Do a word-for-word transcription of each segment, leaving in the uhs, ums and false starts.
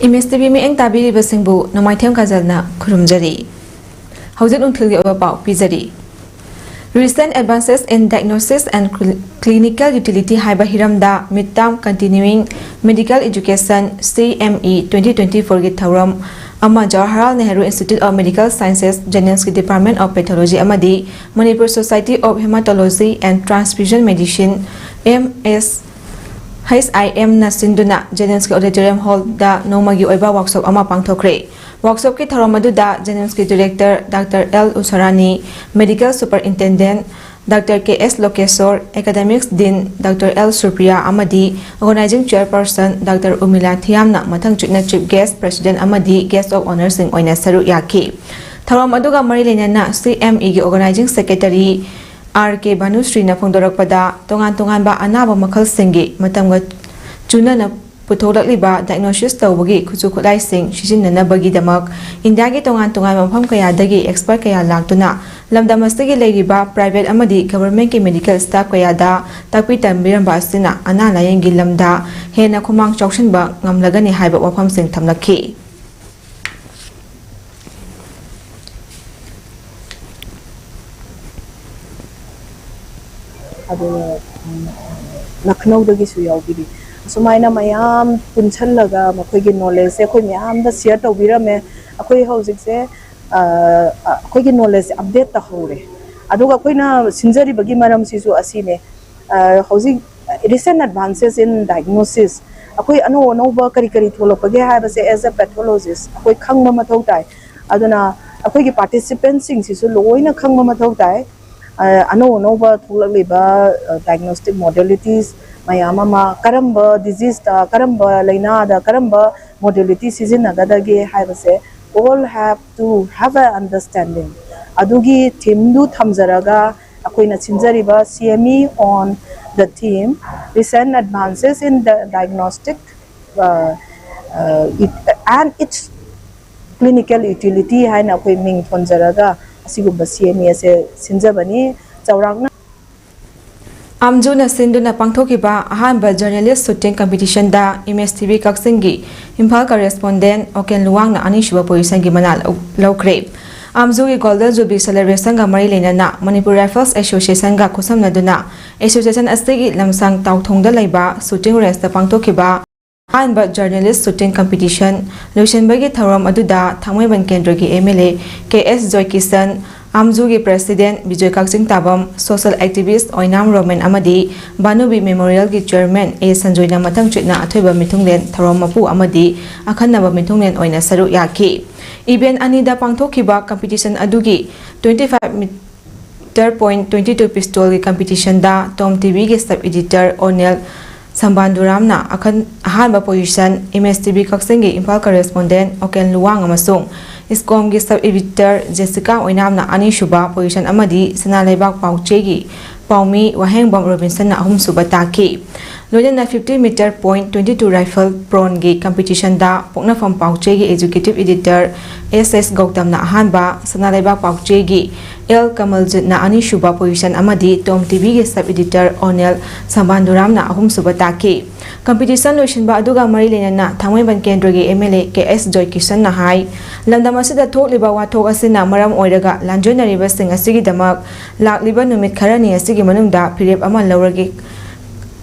M ꯑꯦꯁ T V ꯃꯤꯠꯌꯦꯡ ꯇꯥꯕꯤꯔꯤꯕꯁꯤꯡꯕꯨ ꯅꯣꯡꯃꯥꯏꯊꯦꯝ ꯀꯥꯖꯜꯅ ꯈꯨꯔꯨꯝꯖꯔꯤ꯫ ꯍꯧꯖꯤꯛ ꯅꯨꯡꯊꯤꯜꯒꯤ ꯑꯣꯏꯕ ꯄꯥꯎ ꯄꯤꯖꯔꯤ꯫ Recent advances in diagnosis and cl- clinical utility ꯍꯥꯏꯕ ꯍꯤꯔꯝꯗ Midterm Continuing Medical Education C M E twenty twenty-fourꯒꯤ ꯊꯧꯔꯝ ꯑꯃ Jawaharlal Nehru Institute of Medical Sciences, JNIMSꯀꯤ Department of Pathology ꯑꯃꯗꯤ Manipur Society of Hematology and Transfusion Medicine, M S H I M ꯅ ꯁꯤꯟꯗꯨꯅ JNIMSꯀꯤ Auditorium Hallꯗ ꯅꯣꯡꯃꯒꯤ ꯑꯣꯏꯕ workshop ꯑꯃ ꯄꯥꯡꯊꯣꯛꯈ꯭ꯔꯦ꯫ Workshopꯀꯤ ꯊꯧꯔꯝ ꯑꯗꯨꯗ JNIMSꯀꯤ Director Doctor L Usharani, Medical Superintendent Doctor K S Lokeshwar, Academics Dean Doctor L Surpriya ꯑꯃꯗꯤ Organizing Chairperson Doctor Urmila Thiamꯅ ꯃꯊꯪ ꯆꯨꯞꯅ Chief Guest, President ꯑꯃꯗꯤ Guest of Honourꯁꯤꯡ ꯑꯣꯏꯅ ꯁꯔꯨꯛ ꯌꯥꯈꯤ꯫ ꯊꯧꯔꯝ ꯑꯗꯨꯒ ꯃꯔꯤ ꯂꯩꯅꯅ C M Eꯒꯤ Organizing Secretary R K ꯚꯥꯅꯨꯁ꯭ꯔꯤꯅ ꯐꯣꯡꯗꯣꯔꯛꯄꯗ, ꯇꯣꯉꯥꯟ ꯇꯣꯉꯥꯟꯕ ꯑꯅꯥꯕ ꯃꯈꯜꯁꯤꯡꯒꯤ ꯃꯇꯝꯒ ꯆꯨꯅꯅ ꯄꯨꯊꯣꯛꯂꯛꯂꯤꯕ diagnosis ꯇꯧꯕꯒꯤ ꯈꯨꯠꯁꯨ ꯈꯨꯠꯂꯥꯏꯁꯤꯡ ꯁꯤꯖꯤꯟꯅꯅꯕꯒꯤꯗꯃꯛ ꯏꯟꯗꯤꯌꯥꯒꯤ ꯇꯣꯉꯥꯟ ꯇꯣꯉꯥꯟꯕ ꯃꯐꯝ ꯀꯌꯥꯗꯒꯤ expert ꯀꯌꯥ ꯂꯥꯛꯇꯨꯅ ꯂꯝꯗꯝ ꯑꯁꯤꯒꯤ ꯂꯩꯔꯤꯕ private ꯑꯃꯗꯤ governmentꯀꯤ medical staff ꯀꯌꯥꯗ ꯇꯥꯛꯄꯤ ꯇꯝꯕꯤꯔꯝꯕ ꯑꯁꯤꯅ ꯑꯅꯥ ꯂꯥꯌꯦꯡꯒꯤ ꯂꯝꯗ ꯍꯦꯟꯅ ꯈꯨꯃꯥꯡ ꯆꯥꯎꯁꯤꯟꯕ ꯉꯝꯂꯒꯅꯤ ꯍꯥꯏꯕ ꯋꯥꯐꯝꯁꯤꯡ ꯊꯝꯂꯛꯈꯤ꯫ ꯑꯗꯨꯒ, ꯎꯝ, ꯂꯈꯅꯧꯗꯒꯤꯁꯨ ꯌꯥꯎꯕꯤꯔꯤ꯫ ꯑꯁꯨꯃꯥꯏꯅ ꯃꯌꯥꯝ ꯄꯨꯟꯁꯜꯂꯒ ꯃꯈꯣꯏꯒꯤ knowledgeꯁꯦ ꯑꯩꯈꯣꯏ ꯃꯌꯥꯝꯗ share ꯇꯧꯕꯤꯔꯝꯃꯦ꯫ ꯑꯩꯈꯣꯏ ꯍꯧꯖꯤꯛꯁꯦ, ꯑ, ꯑ, ꯑꯩꯈꯣꯏꯒꯤ knowledgeꯁꯦ update ꯇꯧꯍꯧꯔꯦ꯫ ꯑꯗꯨꯒ ꯑꯩꯈꯣꯏꯅ ꯁꯤꯟꯖꯔꯤꯕꯒꯤ ꯃꯔꯝꯁꯤꯁꯨ ꯑꯁꯤꯅꯦ꯫ ꯑ, ꯍꯧꯖꯤꯛ recent advances in diagnosis, ꯑꯩꯈꯣꯏ ꯑꯅꯧ ꯑꯅꯧꯕ ꯀꯔꯤ ꯀꯔꯤ ꯊꯣꯛꯂꯛꯄꯒꯦ ꯍꯥꯏꯕꯁꯦ as a pathologist ꯑꯩꯈꯣꯏ ꯈꯪꯕ ꯃꯊꯧ ꯇꯥꯏ꯫ ꯑꯗꯨꯅ ꯑꯩꯈꯣꯏꯒꯤ participantꯁꯤꯡꯁꯤꯁꯨ ꯂꯣꯏꯅ ꯈꯪꯕ ꯃꯊꯧ ꯇꯥꯏ꯫ ꯑ, ꯑꯅꯧ ꯑꯅꯧꯕ ꯊꯣꯛꯂꯛꯂꯤꯕ, ꯑ, diagnostic modalities ꯃꯌꯥꯝ ꯑꯃ, ꯀꯔꯝꯕ diseaseꯇ, ꯀꯔꯝꯕ ꯂꯥꯏꯅꯥꯗ, ꯀꯔꯝꯕ modality ꯁꯤꯖꯤꯟꯅꯒꯗꯒꯦ ꯍꯥꯏꯕꯁꯦ, all have to have a understanding꯫ ꯑꯗꯨꯒꯤ themeꯗꯨ ꯊꯝꯖꯔꯒ ꯑꯩꯈꯣꯏꯅ ꯁꯤꯟꯖꯔꯤꯕ C M E on the theme Recent Advances in the Diagnostic, uh, uh, it, and its Clinical Utility ꯍꯥꯏꯅ ꯑꯩꯈꯣꯏ ꯃꯤꯡ ꯊꯣꯟꯖꯔꯒ ꯑꯁꯤꯒꯨꯝꯕ C M E ꯑꯁꯦ ꯁꯤꯟꯖꯕꯅꯤ꯫ ꯆꯥꯎꯔꯥꯛꯅ ꯑꯥꯝꯖꯨꯅ ꯁꯤꯟꯗꯨꯅ ꯄꯥꯡꯊꯣꯛꯈꯤꯕ ꯑꯍꯥꯟꯕ ꯖꯔꯅꯦꯂꯤꯁ ꯁꯨꯇꯤꯡ ꯀꯝꯄꯤꯇꯤꯁꯟꯗ ꯑꯦꯝ ꯑꯦꯁ ꯇꯤ ꯚꯤ ꯀꯛꯆꯤꯡꯒꯤ ꯏꯝꯐꯥꯜ ꯀꯔꯦꯁꯄꯣꯟꯗꯦꯟ ꯑꯣꯀꯦꯟ ꯂꯨꯋꯥꯡꯅ ꯑꯅꯤꯁꯨꯕ ꯄꯣꯖꯤꯁꯟꯒꯤ ꯃꯅꯥ ꯂꯧ-, ꯂꯧꯈ꯭ꯔꯦ꯫ ꯑꯥꯝꯖꯨꯒꯤ ꯒꯣꯜꯗꯟ ꯖꯨꯕꯤꯂꯤ ꯁꯦꯂꯦꯕ꯭ꯔꯦꯁꯟꯒ ꯃꯔꯤ ꯂꯩꯅꯅ ꯃꯅꯤꯄꯨꯔ ꯔꯥꯏꯐꯜꯁ ꯑꯦꯁꯣꯁꯤꯌꯦꯁꯟꯒ ꯈꯨꯠꯁꯝꯅꯗꯨꯅ ꯑꯦꯁꯣꯁꯤꯌꯦꯁꯟ ꯑꯁꯤꯒꯤ ꯂꯝꯁꯥꯡ ꯇꯥꯎꯊꯣꯡꯗ ꯂꯩꯕ ꯁꯨꯇꯤꯡ ꯔꯦꯟꯖꯇ ꯄꯥꯡꯊꯣꯛꯈꯤꯕ ꯑꯍꯥꯟꯕ ꯖꯔꯅꯦꯂꯤꯁ ꯁꯨꯇꯤꯡ ꯀꯝꯄꯤꯇꯤꯁꯟ ꯂꯣꯏꯁꯤꯟꯕꯒꯤ ꯊꯧꯔꯝ ꯑꯗꯨꯗ ꯊꯥꯡꯃꯩꯕꯟ ꯀꯦꯟꯗ꯭ꯔꯒꯤ M L A K S Joykishan, ꯑꯥꯝꯖꯨꯒꯤ president Bijoy Kakching Tabam, social activist ꯑꯣꯏꯅꯥꯝ ꯔꯣꯃꯦꯟ ꯑꯃꯗꯤ ꯚꯥꯅꯨꯕꯤ ꯃꯦꯃꯣꯔꯤꯌꯦꯜꯒꯤ ꯆꯦꯌꯔꯃꯦꯟ ꯑꯦ ꯁꯟꯖꯣꯏꯅ ꯃꯊꯪ ꯆꯠꯅ ꯑꯊꯣꯏꯕ ꯃꯤꯊꯨꯡꯂꯦꯟ ꯊꯧꯔꯝ ꯃꯄꯨ ꯑꯃꯗꯤ ꯑꯈꯟꯅꯕ ꯃꯤꯊꯨꯡꯂꯦꯟ ꯑꯣꯏꯅ ꯁꯔꯨꯛ ꯌꯥꯈꯤ꯫ ꯏꯚꯦꯟꯠ ꯑꯅꯤꯗ ꯄꯥꯡꯊꯣꯛꯈꯤꯕ ꯀꯝꯄꯤꯇꯤꯁꯟ ꯑꯗꯨꯒꯤ twenty five meter point twenty two pistolꯒꯤ ꯀꯝꯄꯤꯇꯤꯁꯟꯗ ꯇꯣꯝ ꯇꯤ ꯚꯤꯒꯤ ꯁꯕ ꯏꯗꯤꯇꯔ ꯑꯣꯅꯦꯜ ꯁꯝꯕꯥꯟꯗꯨꯔꯥꯝꯅ ꯑꯈꯟ-, ꯑꯍꯥꯟꯕ ꯄꯣꯖꯤꯁꯟ, ꯑꯦꯝ ꯑꯦꯁ ꯇꯤ ꯚꯤ ꯀꯛꯆꯤꯡꯒꯤ ꯏꯝꯐꯥꯜ ꯀꯔꯦꯁꯄꯣꯟꯗꯦꯟꯠ ꯑꯣꯀꯦꯟ ꯂꯨꯋꯥꯡ ꯑꯃꯁꯨꯡ ꯏꯁꯀꯣꯝꯒꯤ ꯁꯕ ꯏꯗꯤꯇꯔ ꯖꯦꯁꯤꯀꯥ ꯑꯣꯏꯅꯥꯝꯅ ꯑꯅꯤꯁꯨꯕ ꯄꯣꯖꯤꯁꯟ ꯑꯃꯗꯤ ꯁꯅꯥ ꯂꯩꯕꯥꯛ ꯄꯥꯎꯆꯦꯒꯤ ꯄꯥꯎꯃꯤ ꯋꯥꯍꯦꯡꯕꯝ ꯔꯣꯕꯤꯟꯁꯟꯅ ꯑꯍꯨꯝꯁꯨꯕ ꯇꯥꯈꯤ꯫ ꯂꯣꯏꯅꯅ fifty meter point twenty two rifle ꯄ꯭ꯔꯣꯟꯒꯤ ꯀꯝꯄꯤꯇꯤꯁꯟꯗ ꯄꯣꯛꯅꯐꯝ ꯄꯥꯎꯆꯦꯒꯤ ꯑꯦꯛꯖꯤꯀ꯭ꯌꯨꯇꯤꯚ ꯏꯗꯤꯇꯔ ꯑꯦꯁ ꯑꯦꯁ ꯒꯧꯇꯝꯅ ꯑꯍꯥꯟꯕ, ꯁꯅꯥ ꯂꯩꯕꯥꯛ ꯄꯥꯎꯆꯦꯒꯤ ꯑꯦꯜ ꯀꯃꯜꯖꯤꯠꯅ ꯑꯅꯤꯁꯨꯕ ꯄꯣꯖꯤꯁꯟ ꯑꯃꯗꯤ ꯇꯣꯝ ꯇꯤ ꯚꯤꯒꯤ ꯁꯕ ꯏꯗꯤꯇꯔ ꯑꯣꯅꯦꯜ ꯁꯝꯕꯥꯟꯗꯨꯔꯥꯝꯅ ꯑꯍꯨꯝꯁꯨꯕ ꯇꯥꯈꯤ꯫ ꯀꯝꯄꯤꯇꯤꯁꯟ ꯂꯣꯏꯁꯤꯟꯕ ꯑꯗꯨꯒ ꯃꯔꯤ ꯂꯩꯅꯅ ꯊꯥꯡꯃꯩꯕꯟ ꯀꯦꯟꯗ꯭ꯔꯒꯤ ꯑꯦꯝ ꯑꯦꯜ ꯑꯦ ꯀꯦ ꯑꯦꯁ ꯖꯣꯏꯀꯤꯁꯟꯅ ꯍꯥꯏ, ꯂꯝꯗꯝ ꯑꯁꯤꯗ ꯊꯣꯛꯂꯤꯕ ꯋꯥꯊꯣꯛ ꯑꯁꯤꯅ ꯃꯔꯝ ꯑꯣꯏꯔꯒ ꯂꯥꯟꯖꯦꯟꯅꯔꯤꯕꯁꯤꯡ ꯑꯁꯤꯒꯤꯗꯃꯛ ꯂꯥꯛꯂꯤꯕ ꯅꯨꯃꯤꯠ ꯈꯔꯅꯤ ꯑꯁꯤꯒꯤ ꯃꯅꯨꯡꯗ ꯐꯤꯔꯦꯞ ꯑꯃ ꯂꯧꯔꯒꯦ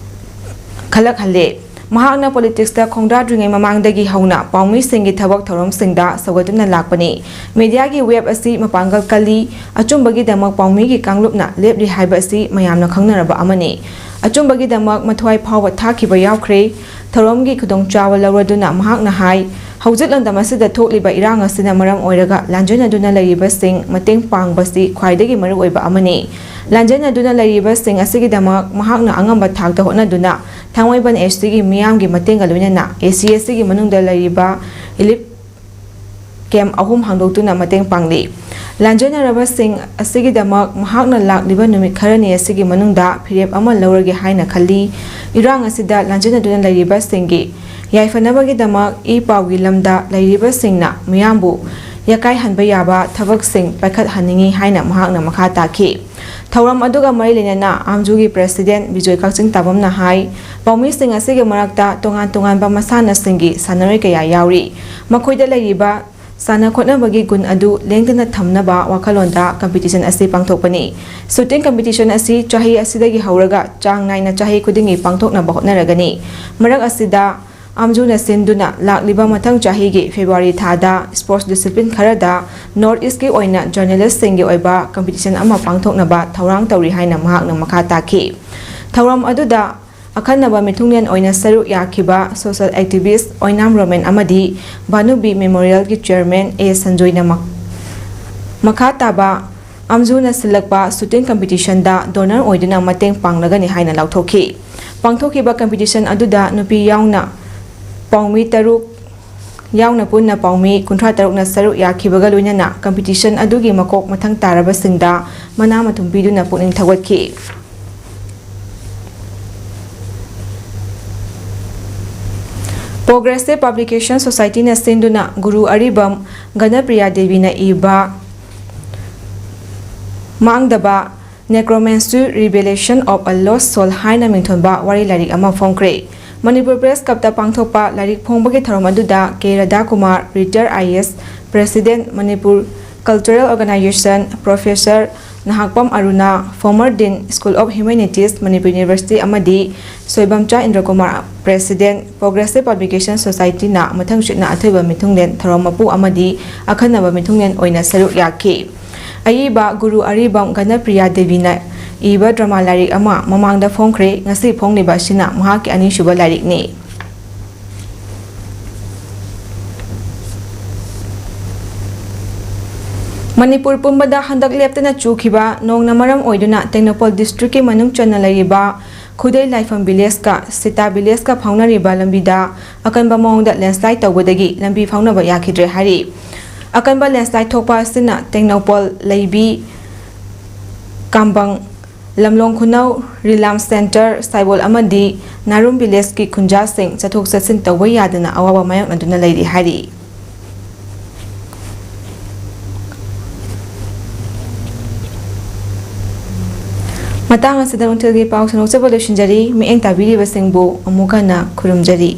ꯈꯜꯂꯛꯍꯜꯂꯦ꯫ ꯃꯍꯥꯛꯅ ꯄꯣꯂꯤꯇꯤꯛꯁꯇ ꯈꯣꯡꯗꯥꯗ꯭ꯔꯤꯉꯩ ꯃꯃꯥꯡꯗꯒꯤ ꯍꯧꯅ ꯄꯥꯎꯃꯤꯁꯤꯡꯒꯤ ꯊꯕꯛ ꯊꯧꯔꯝꯁꯤꯡꯗ ꯁꯧꯒꯠꯇꯨꯅ ꯂꯥꯛꯄꯅꯤ꯫ ꯃꯤꯗꯤꯌꯥꯒꯤ ꯋꯦꯕ ꯑꯁꯤ ꯃꯄꯥꯡꯒꯜ ꯀꯜꯂꯤ, ꯑꯆꯨꯝꯕꯒꯤꯗꯃꯛ ꯄꯥꯎꯃꯤꯒꯤ ꯀꯥꯡꯂꯨꯞꯅ ꯂꯦꯞꯂꯤ ꯍꯥꯏꯕ ꯑꯁꯤ ꯃꯌꯥꯝꯅ ꯈꯪꯅꯔꯕ ꯑꯃꯅꯤ꯫ ꯑꯆꯨꯝꯕꯒꯤꯗꯃꯛ ꯃꯊ꯭ꯋꯥꯏ ꯐꯥꯎꯕ ꯊꯥꯈꯤꯕ ꯌꯥꯎꯈ꯭ꯔꯦ꯫ ꯊꯧꯔꯝꯒꯤ ꯈꯨꯗꯣꯡꯆꯥꯕ ꯂꯧꯔꯗꯨꯅ ꯃꯍꯥꯛꯅ ꯍꯥꯏ, ꯍꯧꯖꯤꯛ ꯂꯝꯗꯝ ꯑꯁꯤꯗ ꯊꯣꯛꯂꯤꯕ ꯏꯔꯥꯡ ꯑꯁꯤꯅ ꯃꯔꯝ ꯑꯣꯏꯔꯒ ꯂꯥꯟꯖꯦꯟꯅꯗꯨꯅ ꯂꯩꯔꯤꯕꯁꯤꯡ ꯃꯇꯦꯡ ꯄꯥꯡꯕꯁꯤ ꯈ꯭ꯋꯥꯏꯗꯒꯤ ꯃꯔꯨꯑꯣꯏꯕ ꯑꯃꯅꯤ꯫ ꯂꯥꯟꯖꯦꯟꯅꯗꯨꯅ ꯂꯩꯔꯤꯕꯁꯤꯡ ꯑꯁꯤꯒꯤꯗꯃꯛ ꯃꯍꯥꯛꯅ ꯑꯉꯝꯕ ꯊꯥꯛꯇ ꯍꯣꯠꯅꯗꯨꯅ ꯊꯥꯡꯃꯩꯕꯟ ꯑꯦꯁ ꯇꯤꯒꯤ ꯃꯤꯌꯥꯝꯒꯤ ꯃꯇꯦꯡꯒ ꯂꯣꯏꯅꯅ ꯑꯦ ꯁꯤ ꯑꯦꯁ ꯇꯤꯒꯤ ꯃꯅꯨꯡꯗ ꯂꯩꯔꯤꯕ ꯔꯤꯂꯤꯐ ꯀꯦꯝꯞ ꯑꯍꯨꯝ ꯍꯥꯡꯗꯣꯛꯇꯨꯅ ꯃꯇꯦꯡ ꯄꯥꯡꯂꯤ꯫ ꯂꯥꯟꯖꯦꯟꯅꯔꯕꯁꯤꯡ ꯑꯁꯤꯒꯤꯗꯃꯛ ꯃꯍꯥꯛꯅ ꯂꯥꯛꯂꯤꯕ ꯅꯨꯃꯤꯠ ꯈꯔꯅꯤ ꯑꯁꯤꯒꯤ ꯃꯅꯨꯡꯗ ꯐꯤꯔꯦꯞ ꯑꯃ ꯂꯧꯔꯒꯦ ꯍꯥꯏꯅ ꯈꯜꯂꯤ꯫ ꯏꯔꯥꯡ ꯑꯁꯤꯗ ꯂꯥꯟꯖꯦꯟꯅꯗꯨꯅ ꯂꯩꯔꯤꯕꯁꯤꯡꯒꯤ ꯌꯥꯏꯐꯅꯕꯒꯤꯗꯃꯛ ꯏ ꯄꯥꯎꯒꯤ ꯂꯝꯗ ꯂꯩꯔꯤꯕꯁꯤꯡꯅ ꯃꯤꯌꯥꯝꯕꯨ ꯌꯥꯀꯥꯏꯍꯟꯕ ꯌꯥꯕ ꯊꯕꯛꯁꯤꯡ ꯄꯥꯏꯈꯠꯍꯟꯅꯤꯡꯏ ꯍꯥꯏꯅ ꯃꯍꯥꯛꯅ ꯃꯈꯥ ꯇꯥꯈꯤ꯫ ꯊꯧꯔꯝ ꯑꯗꯨꯒ ꯃꯔꯤ ꯂꯩꯅꯅ ꯑꯥꯝꯖꯨꯒꯤ ꯄ꯭ꯔꯦꯁꯤꯗꯦꯟꯠ ꯕꯤꯖꯣꯏ ꯀꯛꯆꯤꯡ ꯇꯥꯕꯝꯅ ꯍꯥꯏ, ꯄꯥꯎꯃꯤꯁꯤꯡ ꯑꯁꯤꯒꯤ ꯃꯔꯛꯇ ꯇꯣꯉꯥꯟ ꯇꯣꯉꯥꯟꯕ ꯃꯁꯥꯟꯅꯁꯤꯡꯒꯤ ꯁꯥꯟꯅꯔꯣꯏ ꯀꯌꯥ ꯌꯥꯎꯔꯤ꯫ ꯃꯈꯣꯏꯗ ꯂꯩꯔꯤꯕ ꯁꯥꯟꯅ ꯈꯣꯠꯅꯕꯒꯤ ꯒꯨꯟ ꯑꯗꯨ ꯂꯦꯡꯗꯅ ꯊꯝꯅꯕ ꯋꯥꯈꯜꯂꯣꯟꯗ ꯀꯝꯄꯤꯇꯤꯁꯟ ꯑꯁꯤ ꯄꯥꯡꯊꯣꯛꯄꯅꯤ꯫ ꯁꯨꯇꯤꯡ ꯀꯝꯄꯤꯇꯤꯁꯟ ꯑꯁꯤ ꯆꯍꯤ ꯑꯁꯤꯗꯒꯤ ꯍꯧꯔꯒ ꯆꯥꯡ ꯅꯥꯏꯅ ꯆꯍꯤ ꯈꯨꯗꯤꯡꯒꯤ ꯄꯥꯡꯊꯣꯛꯅꯕ ꯍꯣꯠꯅꯔꯒꯅꯤ꯫ ꯃꯔꯛ ꯑꯁꯤꯗ ꯑꯥꯝꯖꯨꯅ ꯁꯤꯟꯗꯨꯅ ꯂꯥꯛꯂꯤꯕ ꯃꯊꯪ ꯆꯍꯤꯒꯤ ꯐꯦꯕ꯭ꯔꯨꯋꯥꯔꯤ ꯊꯥꯗ ꯁ꯭ꯄꯣꯔꯠꯁ ꯗꯤꯁꯤꯄ꯭ꯂꯤꯟ ꯈꯔꯗ ꯅꯣꯔꯠ ꯏꯁ꯭ꯠꯀꯤ ꯑꯣꯏꯅ ꯖꯔꯅꯦꯂꯤꯁ꯭ꯠꯁꯤꯡꯒꯤ ꯑꯣꯏꯕ ꯀꯝꯄꯤꯇꯤꯁꯟ ꯑꯃ ꯄꯥꯡꯊꯣꯛꯅꯕ ꯊꯧꯔꯥꯡ ꯇꯧꯔꯤ ꯍꯥꯏꯅ ꯃꯍꯥꯛꯅ ꯃꯈꯥ ꯇꯥꯈꯤ꯫ ꯊꯧꯔꯝ ꯑꯗꯨꯗ ꯑꯈꯟꯅꯕ ꯃꯤꯊꯨꯡꯂꯦꯟ ꯑꯣꯏꯅ ꯁꯔꯨꯛ ꯌꯥꯈꯤꯕ ꯁꯣꯁꯤꯌꯦꯜ ꯑꯦꯛꯇꯤꯚꯤꯁ꯭ꯠ ꯑꯣꯏꯅꯥꯝ ꯔꯣꯃꯦꯟ ꯑꯃꯗꯤ ꯚꯥꯅꯨꯕꯤ ꯃꯦꯃꯣꯔꯤꯌꯦꯜꯒꯤ ꯆꯦꯌꯔꯃꯦꯟ ꯑꯦ ꯁꯟꯖꯣꯏꯅ ꯃꯛ-, ꯃꯈꯥ ꯇꯥꯕ ꯑꯥꯝꯖꯨꯅ ꯁꯤꯜꯂꯛꯄ ꯁꯨꯇꯤꯡ ꯀꯝꯄꯤꯇꯤꯁꯟꯗ ꯗꯣꯅꯔ ꯑꯣꯏꯗꯨꯅ ꯃꯇꯦꯡ ꯄꯥꯡꯂꯒꯅꯤ ꯍꯥꯏꯅ ꯂꯥꯎꯊꯣꯛꯈꯤ꯫ ꯄꯥꯡꯊꯣꯛꯈꯤꯕ ꯀꯝꯄꯤꯇꯤꯁꯟ ꯑꯗꯨꯗ ꯅꯨꯄꯤ ꯌꯥꯎꯅ ꯄꯥꯎꯃꯤ ꯇꯔꯨꯛ, ꯌꯥꯎꯅ ꯄꯨꯟꯅ ꯄꯥꯎꯃꯤ ꯀꯨꯟꯊ꯭ꯔꯥ ꯇꯔꯨꯛꯅ ꯁꯔꯨꯛ ꯌꯥꯈꯤꯕꯒ ꯂꯣꯏꯅꯅ ꯀꯝꯄꯤꯇꯤꯁꯟ ꯑꯗꯨꯒꯤ ꯃꯀꯣꯛ ꯃꯊꯪ ꯇꯥꯔꯕꯁꯤꯡꯗ ꯃꯅꯥ ꯃꯊꯨꯝ ꯄꯤꯗꯨꯅ ꯄꯨꯛꯅꯤꯡ ꯊꯧꯒꯠꯈꯤ꯫ ꯄ꯭ꯔꯣꯒ꯭ꯔꯦꯁꯤꯚ ꯄꯕ꯭ꯂꯤꯀꯦꯁꯟ ꯁꯣꯁꯥꯏꯇꯤꯅ ꯁꯤꯟꯗꯨꯅ ꯒꯨꯔꯨ ꯑꯔꯤꯕꯝ ꯒꯅꯄ꯭ꯔꯤꯌꯥ ꯗꯦꯕꯤꯅ ꯏꯕ ꯃꯥꯡꯗꯕ Necromancy: Revelation of a Lost Soul ꯍꯥꯏꯅ ꯃꯤꯡꯊꯣꯟꯕ ꯋꯥꯔꯤ ꯂꯥꯏꯔꯤꯛ ꯑꯃ ꯐꯣꯡꯈ꯭ꯔꯦ꯫ ꯃꯅꯤꯄꯨꯔ ꯄ꯭ꯔꯦꯁ ꯀ꯭ꯂꯕꯇ ꯄꯥꯡꯊꯣꯛꯄ ꯂꯥꯏꯔꯤꯛ ꯐꯣꯡꯕꯒꯤ ꯊꯧꯔꯝ ꯑꯗꯨꯗ K Radhakumar, retired I A S president, Manipur cultural organisation, professor Nahakpam Aruna, former dean, School of Humanities, Manipur university, ꯑꯃꯗꯤ Soibamcha Indrakumar, president, progressive publication ꯁꯣꯁꯥꯏꯇꯤꯅ ꯃꯊꯪ ꯆꯨꯞꯅ ꯑꯊꯣꯏꯕ ꯃꯤꯊꯨꯡꯂꯦꯟ ꯊꯧꯔꯝ ꯃꯄꯨ ꯑꯃꯗꯤ ꯑꯈꯟꯅꯕ ꯃꯤꯊꯨꯡꯂꯦꯟ ꯑꯣꯏꯅ ꯁꯔꯨꯛ ꯌꯥꯈꯤ꯫ ꯑꯏꯕ ꯒꯨꯔꯨ ꯑꯔꯤꯕꯝ ꯒꯅꯄ꯭ꯔꯤꯌꯥ ꯗꯦꯕꯤꯅ ꯏꯕ ꯗ꯭ꯔꯃꯥ ꯂꯥꯏꯔꯤꯛ ꯑꯃ ꯃꯃꯥꯡꯗ ꯐꯣꯡꯈ꯭ꯔꯦ, ꯉꯁꯤ ꯐꯣꯡꯂꯤꯕ ꯑꯁꯤꯅ ꯃꯍꯥꯛꯀꯤ ꯑꯅꯤꯁꯨꯕ ꯂꯥꯏꯔꯤꯛꯅꯤ꯫ ꯃꯅꯤꯄꯨꯔ ꯄꯨꯝꯕꯗ ꯍꯟꯗꯛ ꯂꯦꯞꯇꯅ ꯆꯨꯈꯤꯕ ꯅꯣꯡꯅ ꯃꯔꯝ ꯑꯣꯏꯗꯨꯅ ꯇꯦꯡꯅꯧꯄꯜ ꯗꯤꯁꯇ꯭ꯔꯤꯛꯀꯤ ꯃꯅꯨꯡ ꯆꯟꯅ ꯂꯩꯔꯤꯕ ꯈꯨꯗꯩ ꯂꯥꯏꯐꯝ ꯚꯤꯂꯦꯖꯀ ꯁꯤꯇꯥ ꯚꯤꯂꯦꯖꯀ ꯐꯥꯎꯅꯔꯤꯕ ꯂꯝꯕꯤꯗ ꯑꯀꯟꯕ ꯃꯑꯣꯡꯗ ꯂꯦꯟꯁꯂꯥꯏꯠ ꯇꯧꯕꯗꯒꯤ ꯂꯝꯕꯤ ꯐꯥꯎꯅꯕ ꯌꯥꯈꯤꯗ꯭ꯔꯦ ꯍꯥꯏꯔꯤ꯫ ꯑꯀꯟꯕ ꯂꯦꯟꯁꯂꯥꯏꯠ ꯊꯣꯛꯄ ꯑꯁꯤꯅ ꯇꯦꯡꯅꯧꯄꯜ, ꯂꯩꯕꯤ, ꯀꯥꯝꯕꯪ, ꯂꯝꯂꯣꯡ ꯈꯨꯅꯧ, ꯔꯤꯂꯥꯝ ꯁꯦꯟꯇꯔ, ꯁꯥꯏꯕꯣꯜ ꯑꯃꯗꯤ ꯅꯥꯔꯨꯝ ꯚꯤꯂꯦꯖꯀꯤ ꯈꯨꯟꯖꯥꯁꯤꯡ ꯆꯠꯊꯣꯛ ꯆꯠꯁꯤꯟ ꯇꯧꯕ ꯌꯥꯗꯅ ꯑꯋꯥꯕ ꯃꯥꯌꯣꯛꯅꯗꯨꯅ ꯂꯩꯔꯤ ꯍꯥꯏꯔꯤ꯫ ꯃꯇꯥꯡ ꯑꯁꯤꯗ ꯅꯨꯡꯊꯤꯜꯒꯤ ꯄꯥꯎ ꯁꯟꯗꯣꯛꯆꯕ ꯂꯣꯏꯁꯤꯟꯖꯔꯤ꯫ ꯃꯤꯠꯌꯦꯡ ꯇꯥꯕꯤꯔꯤꯕꯁꯤꯡꯕꯨ ꯑꯃꯨꯛ ꯍꯟꯅ ꯈꯨꯔꯨꯝꯖꯔꯤ꯫